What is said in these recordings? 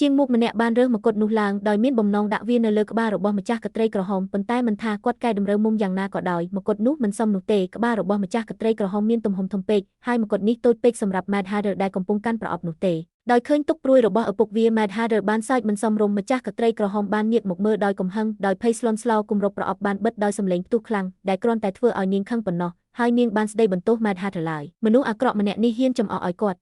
ជាងមុខម្នាក់បានរើសមកុដនោះឡើងដោយមានបំណងដាក់វានៅលើក្បាលរបស់ម្ចាស់ក្ត្រីក្រហមប៉ុន្តែមិនថាគាត់កែតម្រូវមុំយ៉ាងណាក៏ដោយមកុដនោះមិនសមនោះទេក្បាលរបស់ម្ចាស់ក្ត្រីក្រហមមានទំហំធំពេកហើយមកុដនេះតូចពេកសម្រាប់ Mad Hatter ដែលកំពុងកាន់ប្រអប់នោះទេដោយឃើញទុកព្រួយរបស់ឪពុកវា Mad Hatter បានសើចមិនសមរម្យម្ចាស់ក្ត្រីក្រហមបានងាកមកមើលដោយកំហឹងដោយភ័យស្លន់ស្លោគម្របប្រអប់បានបិទដោយសម្លេងផ្ទុះខ្លាំងដែលគ្រាន់តែធ្វើឲ្យនាងខឹងប៉ុណ្ណោះហើយនាងបានស្ដីបន្ទោស Mad Hatter ឡើយមនុស្សអាក្រក់ម្នាក់នេះហ៊ានចំអកឲ្យគាត់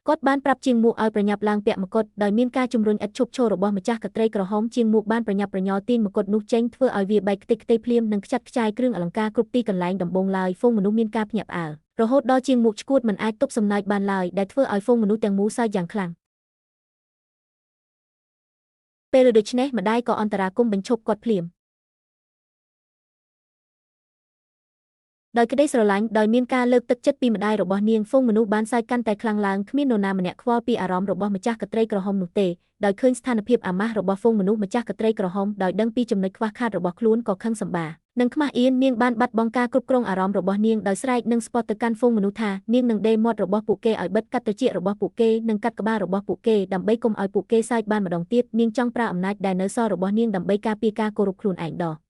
គាត់បានប្រាប់ជាងមួកឲ្យប្រញាប់ឡើងពាក់មកុដដោយមានការជំរុញឥតឈប់ឈររបស់ម្ចាស់ក្ត្រីក្រហមជាងមួកបានប្រញាប់ប្រញាល់ទាញមកុដនោះចេញធ្វើឲ្យវាបែកខ្ទេចខ្ទីភ្លាមនិងខ្ចាត់ខ្ចាយគ្រឿងអលង្ការគ្រប់ទីកន្លែងដំបូងឡើយហ្វូងមនុស្សមានការភ្ញាក់ផ្អើលរហូតដល់ជាងមួកឆ្កួតមិនអាចទប់សំណើចបានឡើយដែលធ្វើឲ្យហ្វូងមនុស្សទាំងមូលសើចយ៉ាងខ្លាំងពេលដូច្នេះម្ដាយក៏អន្តរាគមន៍បញ្ឈប់គាត់ភ្លាមដោយក្តីស្រឡាញ់ដោយមានការលើកទឹកចិត្តពីម្ដាយរបស់នាងហ្វូងមនុស្សបានសើចកាន់តែខ្លាំងឡើងគ្មាននរណាម្នាក់ខ្វល់ពីអារម្មណ៍របស់ម្ចាស់ក្ត្រីក្រហមនោះទេដោយឃើញស្ថានភាពអាម៉ាស់របស់ហ្វូងមនុស្សម្ចាស់ក្ត្រីក្រហមដោយដឹងពីចំណុចខ្វះខាតរបស់ខ្លួនក៏ខឹងសម្បានិងខ្មាស់អៀននាងបានបាត់បង់ការគ្រប់គ្រងអារម្មណ៍របស់នាងដោយស្រែកនិងស្ពតទៅកាន់ហ្វូងមនុស្សថានាងនឹងដេរមាត់របស់ពួកគេឲ្យបិទកាត់ត្រចៀករបស់ពួកគេនិងកាត់ក្បាលរបស់ពួកគេដើម្បីកុំឲ្យពួកគេសើចបានម្ដងទៀតនាងចង់ប្រើអំណាចដែលនៅសល់របស់នាងដើម្បីការពារការគោរពខ្លួនឯងដ៏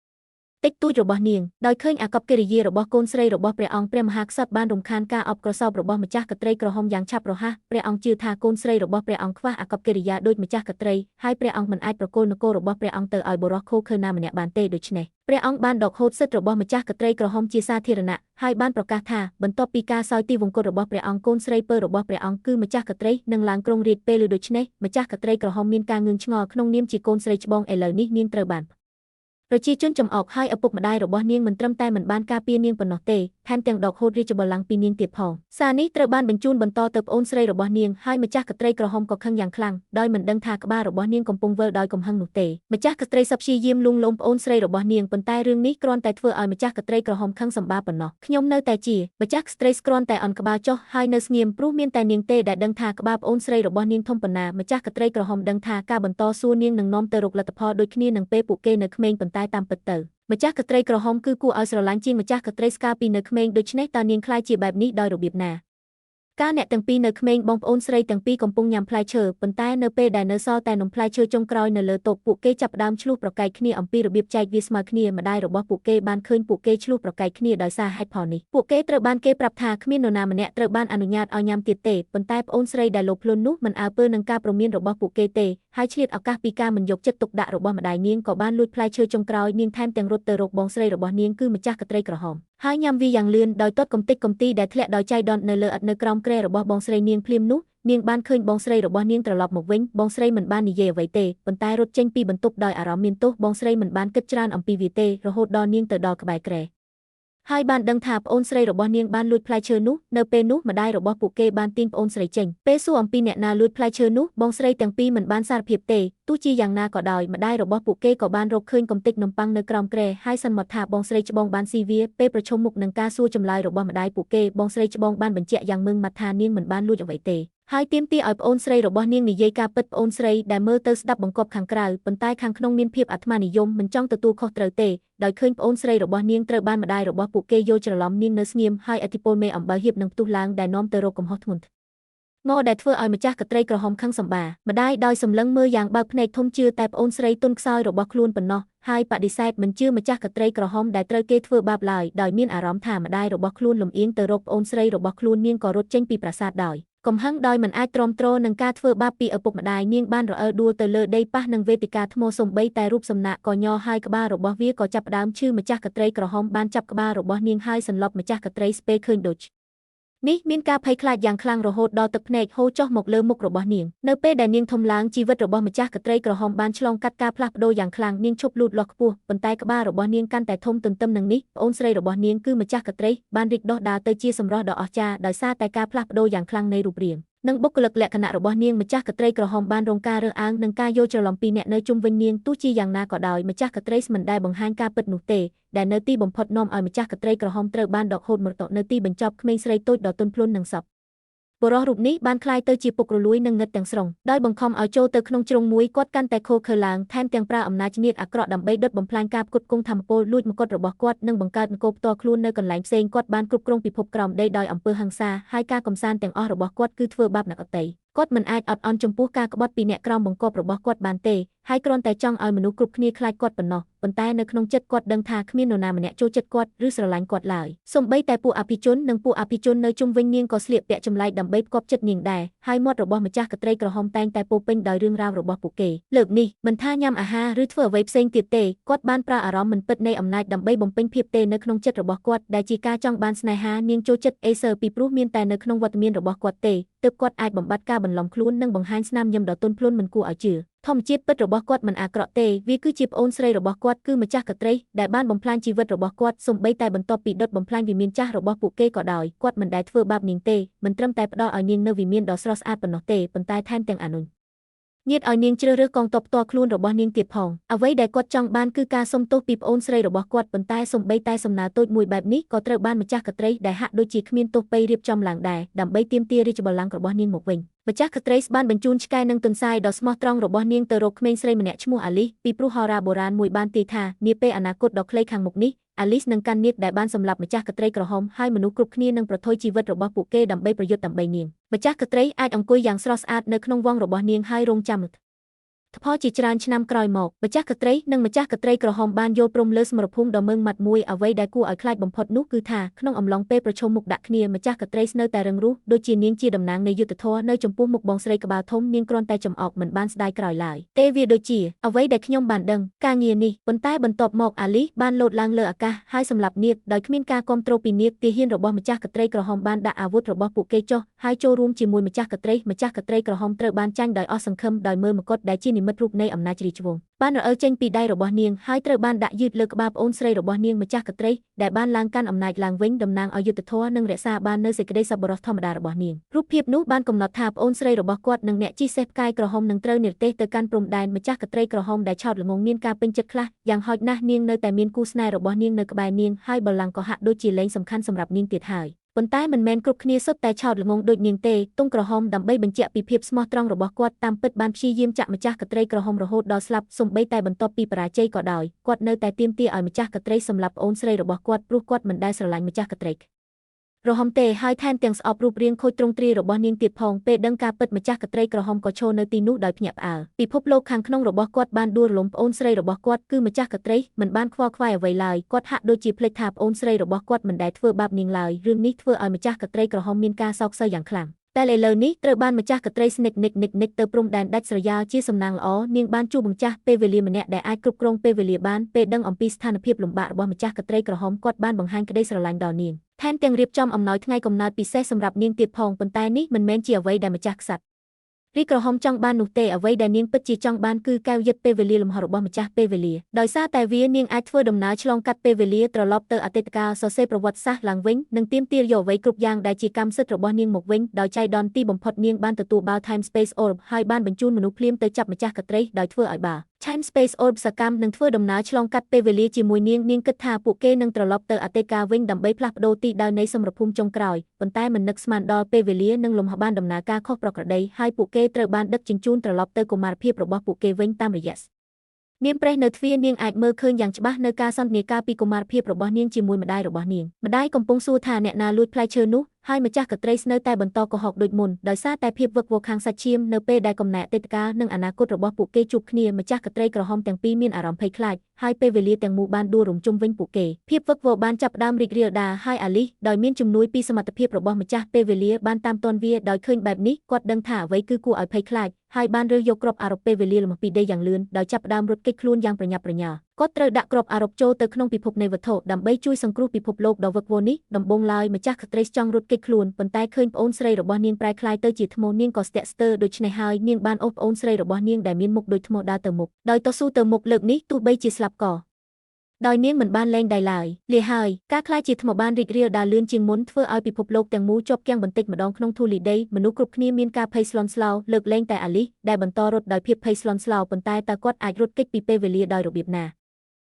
តិចតួចរបស់នាងដោយឃើញអាកប្បកិរិយារបស់កូនស្រីរបស់ព្រះអង្គព្រះមហាក្សត្របានរំខានការអបក្រសោបរបស់ម្ចាស់ក្ត្រីក្រហមយ៉ាងឆាប់រហ័សព្រះអង្គជឿថាកូនស្រីរបស់ព្រះអង្គខ្វះអាកប្បកិរិយាដូចម្ចាស់ក្ត្រីហើយព្រះអង្គមិនអាចប្រគល់នគររបស់ព្រះអង្គទៅឲ្យបុរសឃោរឃៅណាម្នាក់បានទេដូច្នេះព្រះអង្គបានដកហូតសិទ្ធិរបស់ម្ចាស់ក្ត្រីក្រហមជាសាធារណៈហើយបានប្រកាសថាបន្ទាប់ពីការសោយទីវង្គតរបស់ព្រះអង្គកូនស្រីពៅរបស់ព្រះអង្គគឺម្ចាស់ក្ត្រីនឹងឡើងគ្រងរាជ្យពេលឬដូច្នេះម្ចាស់ក្ត្រីក្រហមមានការងឿងឆ្ងល់ក្នុងនាមជាកូនស្រីច្បងឥឡូវនេះនាងត្រូវបានប្រជាជនចំអកហើយឪពុកម្ដាយរបស់នាងមិនត្រឹមតែមិនបានការពារនាងប៉ុណ្ណោះទេថែមទាំងដកហូតរាជបល្ល័ង្កពីនាងទៀតផងសារនេះត្រូវបានបញ្ជូនបន្តទៅប្អូនស្រីរបស់នាងហើយម្ចាស់ក្ត្រីក្រហមក៏ខឹងយ៉ាងខ្លាំងដោយមិនដឹងថាក្បាលរបស់នាងកំពុងវិលដោយកំហឹងនោះទេម្ចាស់ក្ត្រីសព្យាយាមលួងលោមប្អូនស្រីរបស់នាងប៉ុន្តែរឿងនេះគ្រាន់តែធ្វើឲ្យម្ចាស់ក្ត្រីក្រហមខឹងសម្បាប៉ុណ្ណោះខ្ញុំនៅតែជាម្ចាស់ក្ត្រីគ្រាន់តែអន់ក្បាលចុះហើយនៅស្ងៀមព្រោះមានតែនាងទេដែលដឹងថាក្បាលប្អូនស្រីរបស់នាងធំប៉ុណ្ណាម្ចាស់ក្ត្រីក្រហមដឹងថាការបន្តសួរនាងនឹងនាំទៅរកលទ្ធផលដូចគ្នានឹងពេលពួកគេនៅក្មេងប៉ុន្តែតាមពិតទៅម្ចាស់ក្ត្រីក្រហមគឺគួរឲ្យស្រឡាញ់ជាងម្ចាស់ក្ត្រីស្កាពីនៅក្មេងដូច្នេះតើនាងក្លាយជាបែបនេះដោយរបៀបណាកាលអ្នកទាំងពីរនៅក្មេងបងប្អូនស្រីទាំងពីរកំពុងញ៉ាំផ្លែឈើប៉ុន្តែនៅពេលដែលនៅសល់តែនំផ្លែឈើចុងក្រោយនៅលើតូបពួកគេចាប់ផ្ដើមឆ្លោះប្រកែកគ្នាអំពីរបៀបចែកវាស្មើគ្នាម្ដាយរបស់ពួកគេបានឃើញពួកគេឆ្លោះប្រកែកគ្នាដោយសារហេតុផលនេះពួកគេត្រូវបានគេប្រាប់ថាគ្មាននរណាម្នាក់ត្រូវបានអនុញ្ញាតឲ្យញ៉ាំទៀតទេប៉ុន្តែប្អូនស្រីដែលលោភលន់នោះមិនអើពើនឹងការព្រមានរបស់ពួកគេទេហើយឆ្លៀតឱកាសពីការមិនយកចិត្តទុកដាក់របស់ម្ដាយនាងក៏បានលួចផ្លែឈើចុងក្រោយនាងថែមទាំងរត់ទៅរកបងស្រីរបស់នាងគឺម្ចាស់ក្ត្រីក្រហមហើយញ៉ាំវាយ៉ាងលឿនដោយទាត់កំទេចកំទីដែលធ្លាក់ដោយចៃដន្យនៅលើឥដ្ឋនៅក្រោមគ្រែរបស់បងស្រីនាងភ្លាមនោះនាងបានឃើញបងស្រីរបស់នាងត្រឡប់មកវិញបងស្រីមិនបាននិយាយអ្វីទេប៉ុន្តែរត់ចេញពីបន្ទប់ដោយអារម្មណ៍មានទោសបងស្រីមិនបានគិតច្រើនអំពីវាទេរហូតដល់នាងទៅដល់ក្បែរគ្រែហើយបានដឹងថាប្អូនស្រីរបស់នាងបានលួចផ្លែឈើនោះនៅពេលនោះម្ដាយរបស់ពួកគេបានទាញប្អូនស្រីចេញពេលសួរអំពីអ្នកណាលួចផ្លែឈើនោះបងស្រីទាំងពីរមិនបានសារភាពទេទោះជាយ៉ាងណាក៏ដោយម្ដាយរបស់ពួកគេក៏បានរកឃើញកំទេចនំប៉័ងនៅក្រោមគ្រែហើយសន្មតថាបងស្រីច្បងបានស៊ីវាពេលប្រឈមមុខនឹងការសួរចម្លើយរបស់ម្ដាយពួកគេបងស្រីច្បងបានបញ្ជាក់យ៉ាងម៉ឺងម៉ាត់ថានាងមិនបានលួចអ្វីទេហើយទាមទារឲ្យប្អូនស្រីរបស់នាងនិយាយការពិតប្អូនស្រីដែលមើលទៅស្ដាប់បង្គាប់ខាងក្រៅប៉ុន្តែខាងក្នុងមានភាពអាត្មានិយមមិនចង់ទទួលខុសត្រូវទេដោយឃើញប្អូនស្រីរបស់នាងត្រូវបានម្ដាយរបស់ពួកគេយល់ច្រឡំនាងនៅស្ងៀមហើយឥទ្ធិពលមេអំបៅហៀបនឹងផ្ទុះឡើងដែលនាំទៅរកកំហុសធ្ងន់ធ្ងរដែលធ្វើឲ្យម្ចាស់ក្ត្រីក្រហមខឹងសម្បាម្ដាយដោយសម្លឹងមើលយ៉ាងបើកភ្នែកធំជឿតែប្អូនស្រីទន់ខ្សោយរបស់ខ្លួនប៉ុណ្ណោះហើយបដិសេធមិនជឿម្ចាស់ក្ត្រីក្រហមដែលត្រូវគេធ្វើបាបឡើយដោយមានអារម្មណ៍ថាម្ដាយរបស់ខ្លួនលំអៀងទៅរកប្អូនស្រីរបស់ខ្លួននាងក៏រត់ចេញពីប្រាសាទដោយកំហឹងដោយមិនអាចទ្រាំទ្រនឹងការធ្វើបាបពីឪពុកម្ដាយនាងបានរអិលដួលទៅលើដីប៉ះនឹងវេទិកាថ្មសំបីតែរូបសំណាកក៏ញ័រហើយក្បាលរបស់វាក៏ចាប់ផ្ដើមឈឺម្ចាស់ក្ត្រីក្រហមបានចាប់ក្បាលរបស់នាងហើយសន្លប់ម្ចាស់ក្ត្រីស្ពេឃើញដូចនេះមានការភ័យខ្លាចយ៉ាងខ្លាំងរហូតដល់ទឹកភ្នែកហូរចុះមកលើមុខរបស់នាងនៅពេលដែលនាងធំឡើងជីវិតរបស់ម្ចាស់ក្ត្រីក្រហមបានឆ្លងកាត់ការផ្លាស់ប្ដូរយ៉ាងខ្លាំងនាងឈប់លូតលាស់ខ្ពស់ប៉ុន្តែក្បាលរបស់នាងកាន់តែធំទន្ទឹមនឹងនេះប្អូនស្រីរបស់នាងគឺម្ចាស់ក្ត្រីបានរីកដុះដាលទៅជាសម្រស់ដ៏អស្ចារ្យដោយសារតែការផ្លាស់ប្ដូរយ៉ាងខ្លាំងនៃរូបរាងនិងបុគ្គលិកលក្ខណៈរបស់នាងម្ចាស់ក្ត្រីក្រហមបានរងការរើសអើងនិងការយល់ច្រឡំពីអ្នកនៅជុំវិញនាងទោះជាយ៉ាងណាក៏ដោយម្ចាស់ក្ត្រីមិនដែលបង្ហាញការពិតនោះទេដែលនៅទីបំផុតនាំឲ្យម្ចាស់ក្ត្រីក្រហមត្រូវបានដកហូតមរតកនៅទីបញ្ចប់ក្មេងស្រីតូចដ៏ទន់ភ្លន់និងសពបុរសរូបនេះបានក្លាយទៅជាពុករលួយនិងងឹតទាំងស្រុងដោយបង្ខំឲ្យចូលទៅក្នុងជ្រុងមួយគាត់កាន់តែខូខើឡើងថែមទាំងប្រើអំណាចនាគអាក្រក់ដើម្បីដុតបំផ្លាញការផ្គត់ផ្គង់ធម្មពលលួចមកុដរបស់គាត់និងបង្កើតនគរផ្ទាល់ខ្លួននៅកន្លែងផ្សេងគាត់បានគ្រប់គ្រងពិភពក្រោមដីដោយអំពើហិង្សាហើយការកំសាន្តទាំងអស់របស់គាត់គឺធ្វើបាបអ្នកដទៃ គាត់មិនអាចអត់ឱនចំពោះការក្បត់ពីអ្នកក្រោមបង្គាប់របស់គាត់បានទេហើយគ្រាន់តែចង់ឲ្យមនុស្សគ្រប់គ្នាខ្លាចគាត់ប៉ុណ្ណោះប៉ុន្តែនៅក្នុងចិត្តគាត់ដឹងថាគ្មាននរណាម្នាក់ចូលចិត្តគាត់ឬស្រឡាញ់គាត់ឡើយសូម្បីតែពួកអភិជននិងពួកអភិជននៅជុំវិញនាងក៏ស្លៀកពាក់ចម្លែកដើម្បីផ្គាប់ចិត្តនាងដែរហើយមាត់របស់ម្ចាស់ក្ត្រីក្រហមតែងតែពោពេញដោយរឿងរ៉ាវរបស់ពួកគេលើកនេះមិនថាញ៉ាំអាហារឬធ្វើអ្វីផ្សេងទៀតទេគាត់បានប្រើអារម្មណ៍មិនពិតនៃអំណាចដើម្បីបំពេញភាពទេនៅក្នុងចិត្តរបស់គាត់ដែលជាការចង់បានស្នេហានាងចូលចិត្តអេសឺពីព្រោះមានតែនៅក្នុងវត្តមានរបស់គាត់ទេទើបគាត់អាចបំបត្តិការបន្លំខ្លួននិងបង្ហាញស្នាមញញឹមដ៏ទន់ភ្លន់មិនគួរឲ្យជឿធម្មជាតិពិតរបស់គាត់មិនអាក្រក់ទេវាគឺជាប្អូនស្រីរបស់គាត់គឺម្ចាស់ក្ត្រីដែលបានបំផ្លាញជីវិតរបស់គាត់សូម្បីតែបន្ទាប់ពីដុតបំផ្លាញវិមានចាស់របស់ពួកគេក៏ដោយគាត់មិនដែលធ្វើបាបនាងទេមិនត្រឹមតែផ្ដល់ឲ្យនាងនូវវិមានដ៏ស្រស់ស្អាតប៉ុណ្ណោះទេប៉ុន្តែថែមទាំងអនុញ្ញាតឲ្យនាងជ្រើសរើសកងទ័ពផ្ទាល់ខ្លួនរបស់នាងទៀតផងអ្វីដែលគាត់ចង់បានគឺការសុំទោសពីប្អូនស្រីរបស់គាត់ប៉ុន្តែសូម្បីតែសំណើតូចមួយបែបនេះក៏ត្រូវបានម្ចាស់ក្ត្រីដែលហាក់ដូចជាគ្មានទោសពៃរៀបចំឡើងដែរដើម្បីទាមទាររាជបល្ល័ង្ករបស់នាងមកវិញម្ចាស់ក្ត្រីបានបញ្ជូនឆ្កែនិងទន្សាយដ៏ស្មោះត្រង់របស់នាងទៅរកក្មេងស្រីម្នាក់ឈ្មោះអាលីសពីព្រោះហោរាបុរាណមួយបានទាយថានាពេលអនាគតដ៏ខ្លីខាងមុខនេះអាលីសនឹងកាន់នាគដែលបានសម្លាប់ម្ចាស់ក្ត្រីក្រហមហើយមនុស្សគ្រប់គ្នានឹងប្រថុយជីវិតរបស់ពួកគេដើម្បីប្រយុទ្ធដើម្បីនាងម្ចាស់ក្ត្រីអាចអង្គុយយ៉ាងស្រស់ស្អាតនៅក្នុងវងរបស់នាងហើយរងចាំផលជាច្រើនឆ្នាំក្រោយមកម្ចាស់ក្ត្រីនិងម្ចាស់ក្ត្រីក្រហមបានយល់ព្រមលើសមរភូមិដ៏ម៉ឺងម៉ាត់មួយអ្វីដែលគួរឲ្យខ្លាចបំផុតនោះគឺថាក្នុងអំឡុងពេលប្រឈមមុខដាក់គ្នាម្ចាស់ក្ត្រីស្នៅតែរឹងរូសដូចជានាងជាតំណាងនៃយុត្តិធម៌នៅចំពោះមុខបងស្រីក្បាលធំនាងគ្រាន់តែចំអកមិនបានស្ដាយក្រោយឡើយទេវាដូចជាអ្វីដែលខ្ញុំបានដឹងការងារនេះប៉ុន្តែបន្ទាប់មកអាលីសបានលោតឡើងលើអាកាសហើយសម្លាប់នាគដោយគ្មានការគាំទ្រពីនាគទាហានរបស់ម្ចាស់ក្ត្រីក្រហមបានដាក់អាវុធរបស់ពួកគេចុះហើយចូលរួមជាមួយម្ចាស់ក្ត្រីម្ចាស់ក្ត្រីក្រហមត្រូវបានចាញ់ដោយអស់សង្ឃឹមដោយមើលមកុដដែលជានិមិត្តរូបនៃអំណាចរាជវង្សបានរអិលចេញពីដៃរបស់នាងហើយត្រូវបានដាក់យឺតលើក្បាលប្អូនស្រីរបស់នាងម្ចាស់ក្ត្រីដែលបានឡើងកាន់អំណាចឡើងវិញតំណាងឲ្យយុត្តិធម៌និងរក្សាបាននូវសេចក្តីសប្បុរសធម្មតារបស់នាងរូបភាពនោះបានកំណត់ថាប្អូនស្រីរបស់គាត់និងអ្នកជិះសេះផ្កាយក្រហមនឹងត្រូវនិរទេសទៅកាន់ព្រំដែនម្ចាស់ក្ត្រីក្រហមដែលឆោតល្ងងមានការពេញចិត្តខ្លះយ៉ាងហោចណាស់នាងនៅតែមានគូស្នេហ៍របស់នាងនៅក្បែរនាងហើយបល្ល័ង្កក៏ហាក់ដូចជាលែងសំខាន់សម្រាប់នាងទៀតហើយប៉ុន្តែមិនមែនគ្រប់គ្នាសុទ្ធតែឆោតល្ងងដូចនាងទេទង់ក្រហមដើម្បីបញ្ជាក់ពីភាពស្មោះត្រង់របស់គាត់តាមពិតបានព្យាយាមចាក់ម្ចាស់ក្ត្រីក្រហមរហូតដល់ស្លាប់សូម្បីតែបន្ទាប់ពីបរាជ័យក៏ដោយគាត់នៅតែទាមទារឲ្យម្ចាស់ក្ត្រីសម្លាប់ប្អូនស្រីរបស់គាត់ព្រោះគាត់មិនដែលស្រឡាញ់ម្ចាស់ក្ត្រីក្រហមទេហើយថែមទាំងស្អប់រូបរាងខូចទ្រង់ទ្រាយរបស់នាងទៀតផងពេលដឹងការពិតម្ចាស់ក្ត្រីក្រហមក៏ឈរនៅទីនោះដោយភ្ញាក់ផ្អើលពិភពលោកខាងក្នុងរបស់គាត់បានដួលរលំប្អូនស្រីរបស់គាត់គឺម្ចាស់ក្ត្រីមិនបានខ្វល់ខ្វាយអ្វីឡើយគាត់ហាក់ដូចជាភ្លេចថាប្អូនស្រីរបស់គាត់មិនដែលធ្វើបាបនាងឡើយរឿងនេះធ្វើឲ្យម្ចាស់ក្ត្រីក្រហមមានការសោកសៅយ៉ាងខ្លាំងតែឥឡូវនេះត្រូវបានម្ចាស់ក្ត្រីស្និកនិកនិកនិកទៅព្រំដែនដាច់ស្រយាលជាសំណាងល្អនាងបានជួបម្ចាស់ពេលវេលាម្នាក់ដែលអាចគ្រប់គ្រងពេលវេលាបានពេលដឹងអំពីស្ថានភាពលំបាករបស់ម្ចាស់ក្ត្រីក្រហមគាត់បានបង្ហាញក្តីស្រឡាញ់ដល់នាងថែមទាំងរៀបចំអំណោយថ្ងៃកំណើតពិសេសសម្រាប់នាងទៀតផងប៉ុន្តែនេះមិនមែនជាអ្វីដែលម្ចាស់ក្សត្ររីក្រហមចង់បាននោះទេអ្វីដែលនាងពិតជាចង់បានគឺកែវយិត្តពេលវេលាលំហរបស់ម្ចាស់ពេលវេលាដោយសារតែវានាងអាចធ្វើដំណើរឆ្លងកាត់ពេលវេលាត្រឡប់ទៅអតីតកាលសរសេរប្រវត្តិសាស្ត្រឡើងវិញនិងទាមទារយកអ្វីគ្រប់យ៉ាងដែលជាកម្មសិទ្ធិរបស់នាងមកវិញដោយចៃដន្យទីបំផុតនាងបានទទួលបាល់ Time Space Orb ហើយបានបញ្ជូនមនុស្សភ្លាមទៅចាប់ម្ចាស់ក្ត្រីដោយធ្វើឲ្យបាល់ Time Space Orb សកម្មនឹងធ្វើដំណើរឆ្លងកាត់ពេលវេលាជាមួយនាងនាងគិតថាពួកគេនឹងត្រឡប់ទៅអតីតកាលវិញដើម្បីផ្លាស់ប្ដូរទីដៅនៃសមរភូមិចុងក្រោយប៉ុន្តែមិននឹកស្មានដល់ពេលវេលានិងលំហបានដំណើរការខុសប្រក្រតីហើយពួកគេត្រូវបានដឹកជញ្ជូនត្រឡប់ទៅកុមារភាពរបស់ពួកគេវិញតាមរយៈនាងប្រេះនៅទ្វារនាងអាចមើលឃើញយ៉ាងច្បាស់នៅការសន្ទនាការពីកុមារភាពរបស់នាងជាមួយម្ដាយរបស់នាងម្ដាយកំពុងសួរថាអ្នកណាលួចផ្លែឈើនោះហើយម្ចាស់ក្ត្រីស្នៅតែបន្តកុហកដូចមុនដោយសារតែភាពវឹកវរខាងសាច់ឈាមនៅពេលដែលកំណែអតីតកាលនិងអនាគតរបស់ពួកគេជួបគ្នាម្ចាស់ក្ត្រីក្រហមទាំងពីរមានអារម្មណ៍ភ័យខ្លាចហើយពេលវេលាទាំងមូលបានដួលរំជុំវិញពួកគេភាពវឹកវរបានចាប់ផ្ដើមរីករាលដាលហើយអាលីសដោយមានជំនួយពីសមត្ថភាពរបស់ម្ចាស់ពេលវេលាបានតាមទាន់វាដោយឃើញបែបនេះគាត់ដឹងថាអ្វីគឺគួរឲ្យភ័យខ្លាចហើយបានរើសយកគ្រាប់អារ៉ុបពេលវេលាលំពីដីយ៉ាងលឿនដោយចាប់ផ្ដើមរត់គេចខ្លួនយ៉ាងប្រញាប់ប្រញាល់គាត់ត្រូវដាក់គ្រាប់អារ៉ុបចូលទៅក្នុងពិភពនៃវត្ថុដើម្បីជួយសង្គ្រោះពិភពលោកដ៏វឹកវរនេះដំបូងឡើយម្ចាស់ក្ត្រីចង់រត់គេចខ្លួនប៉ុន្តែឃើញប្អូនស្រីរបស់នាងប្រែក្លាយទៅជាថ្មនាងក៏ស្ទាក់ស្ទើរដូច្នេះហើយនាងបានអូសប្អូនស្រីរបស់នាងដែលមានមុខដូចថ្មដើរទៅមុខដោយតស៊ូទៅមុខលើកនេះទោះបីជាស្លាប់ក៏ដោយនាងមិនបានលែងដៃឡើយលាហើយការក្លាយជាថ្មបានរីករាលដាលលឿនជាងមុនធ្វើឲ្យពិភពលោកទាំងមូលជាប់គាំងបន្តិចម្ដងក្នុងធូលីដីមនុស្សគ្រប់គ្នាមានការភ័យស្លន់ស្លោលើកលែងតែអាលីសដែលបន្តរត់ដោយភាពភ័យស្លន់ស្លោប៉ុន្តែតើគាត់អាចរត់គេចពីពេលវេលាដោយរបៀបណា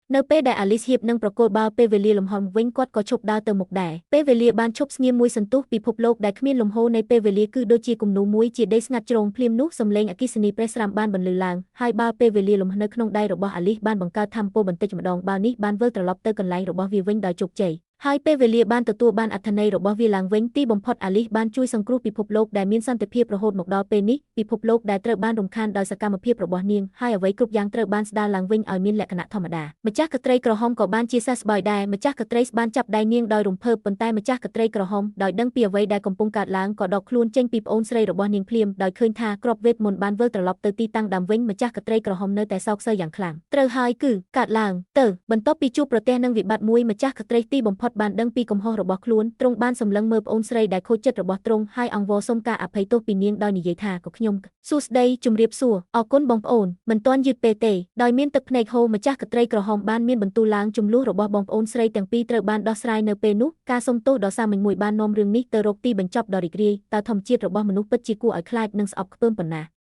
នៅពេលដែលអាលីសហៀបនឹងប្រគល់បាល់ពេលវេលាលំហវិញគាត់ក៏ឈប់ដើរទៅមុខដែរពេលវេលាបានឈប់ស្ងៀមមួយសន្ទុះពិភពលោកដែលគ្មានលំហូរនៃពេលវេលាគឺដូចជាគំនូមួយជាដីស្ងាត់ជ្រងភ្លាមនោះសំឡេងអគ្គិសនីប្រេះស្រាំបានបន្លឺឡើងហើយបាល់ពេលវេលាលំនៅក្នុងដៃរបស់អាលីសបានបង្កើតធម្មពលបន្តិចម្ដងបាល់នេះបានវិលត្រឡប់ទៅកន្លែងរបស់វាវិញដោយជោគជ័យ ហើយពេលវេលាបានទទួលបានអត្ថន័យរបស់វាឡើងវិញទីបំផុតអាលីសបានជួយសង្គ្រោះពិភពលោកដែលមានសន្តិភាពរហូតមកដល់ពេលនេះពិភពលោកដែលត្រូវបានរំខានដោយសកម្មភាពរបស់នាងហើយអ្វីគ្រប់យ៉ាងត្រូវបានស្ដារឡើងវិញឲ្យមានលក្ខណៈធម្មតាម្ចាស់ក្ត្រីក្រហមក៏បានជាសះស្បើយដែរម្ចាស់ក្ត្រីបានចាប់ដៃនាងដោយរំភើបប៉ុន្តែម្ចាស់ក្ត្រីក្រហមដោយដឹងពីអ្វីដែលកំពុងកើតឡើងក៏ដកខ្លួនចេញពីប្អូនស្រីរបស់នាងភ្លាមដោយឃើញថាគ្រាប់វេទមន្តបានវិលត្រឡប់ទៅទីតាំងដើមវិញម្ចាស់ក្ត្រីក្រហមនៅតែសោកសៅយ៉ាងខ្លាំងត្រូវហើយគឺកើតឡើងទៅបន្ទាប់ពីជួបប្រទះនឹងវិបត្តិមួយម្ចាស់ក្ត្រីទីបំផុតបានដឹងពីកំហុសរបស់ខ្លួនទ្រង់បានសម្លឹងមើលប្អូនស្រីដែលខូចចិត្តរបស់ទ្រង់ហើយអង្វរសុំការអភ័យទោសពីនាងដោយនិយាយថាក៏ខ្ញុំសួស្តីជំរាបសួរអរគុណបងប្អូនមិនទាន់យឺតពេលទេដោយមានទឹកភ្នែកហូរម្ចាស់ក្ត្រីក្រហមបានមានបន្ទូលឡើងចំនួនរបស់បងប្អូនស្រីទាំងពីរត្រូវបានដោះស្រាយនៅពេលនោះការសុំទោសដ៏សាមញ្ញមួយបាននាំរឿងនេះទៅរកទីបញ្ចប់ដ៏រីករាយតើធម្មជាតិរបស់មនុស្សពិតជាគួរឲ្យខ្លាចនិងស្អប់ខ្ពើមប៉ុណ្ណា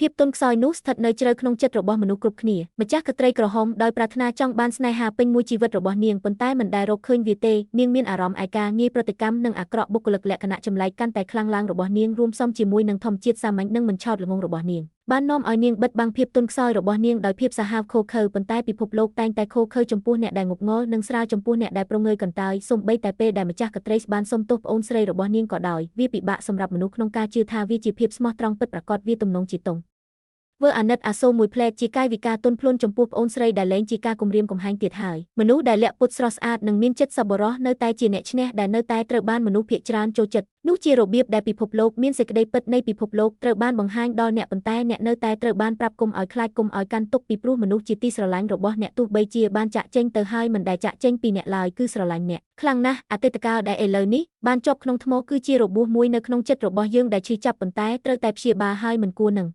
ភាពទន់ខ្សោយនោះស្ថិតនៅជ្រៅក្នុងចិត្តរបស់មនុស្សគ្រប់គ្នាម្ចាស់ក្ត្រីក្រហមដោយប្រាថ្នាចង់បានស្នេហាពេញមួយជីវិតរបស់នាងប៉ុន្តែមិនដែលរកឃើញវាទេនាងមានអារម្មណ៍ឯកាងាយប្រតិកម្មនិងអាក្រក់បុគ្គលិកលក្ខណៈចម្លែកកាន់តែខ្លាំងឡើងរបស់នាងរួមផ្សំជាមួយនឹងធម្មជាតិសាមញ្ញនិងមិនឆោតល្ងង់របស់នាងបាននាំឲ្យនាងបិទបាំងភាពទន់ខ្សោយរបស់នាងដោយភាពសាហាវឃោរឃៅប៉ុន្តែពិភពលោកតែងតែឃោរឃៅចំពោះអ្នកដែលងប់ងល់និងស្រាលចំពោះអ្នកដែលប្រងើយកន្តើយសូម្បីតែពេលដែលម្ចាស់ក្ត្រីបានសុំទោសប្អូនស្រីរបស់នាងក៏ដោយវាពិបាកសម្រាប់មនុស្សក្នុងការជឿថាវាជាភាពស្មោះត្រង់ពិតប្រាកដវាទំនងជាតុងធ្វើអាណិតអាសូរមួយផ្លែជាកាយវិការទន់ភ្លន់ចំពោះប្អូនស្រីដែលលែងជាការគំរាមកំហែងទៀតហើយមនុស្សដែលលាក់ពុតស្រស់ស្អាតនិងមានចិត្តសប្បុរសនៅតែជាអ្នកឈ្នះដែលនៅតែត្រូវបានមនុស្សភាគច្រើនចូលចិត្តនោះជារបៀបដែលពិភពលោកមានសេចក្តីពិតនៃពិភពលោកត្រូវបានបង្ហាញដល់អ្នកប៉ុន្តែអ្នកនៅតែត្រូវបានប្រាប់គុំឲ្យខ្លាចគុំឲ្យកាន់ទុកពីព្រោះមនុស្សជាទីស្រឡាញ់របស់អ្នកទោះបីជាបានចាក់ចេញទៅហើយមិនដែលចាក់ចេញពីអ្នកឡើយគឺស្រឡាញ់អ្នកខ្លាំងណាស់អតីតកាលដែលឥឡូវនេះបានជាប់ក្នុងថ្មគឺជារបួសមួយនៅក្នុងចិត្តរបស់យើងដែលឈឺចាប់ប៉ុន្តែត្រូវតែព្យាបាលហើយមិនគួរនឹង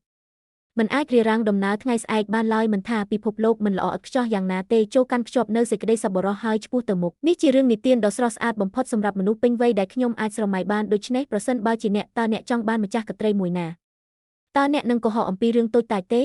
មិនអាចរារាំងដំណើរថ្ងៃស្អែកបានឡើយមិនថាពិភពលោកមិនល្អឥតខ្ចោះយ៉ាងណាទេចូលកាន់ខ្ជាប់នៅសេចក្តីសប្បុរសហើយឆ្ពោះទៅមុខនេះជារឿងនិទានដ៏ស្រស់ស្អាតបំផុតសម្រាប់មនុស្សពេញវ័យដែលខ្ញុំអាចស្រមៃបានដូច្នេះប្រសិនបើជាអ្នកតើអ្នកចង់បានម្ចាស់ក្ត្រីមួយណាតើអ្នកនឹងកុហកអំពីរឿងតូចតាចទេ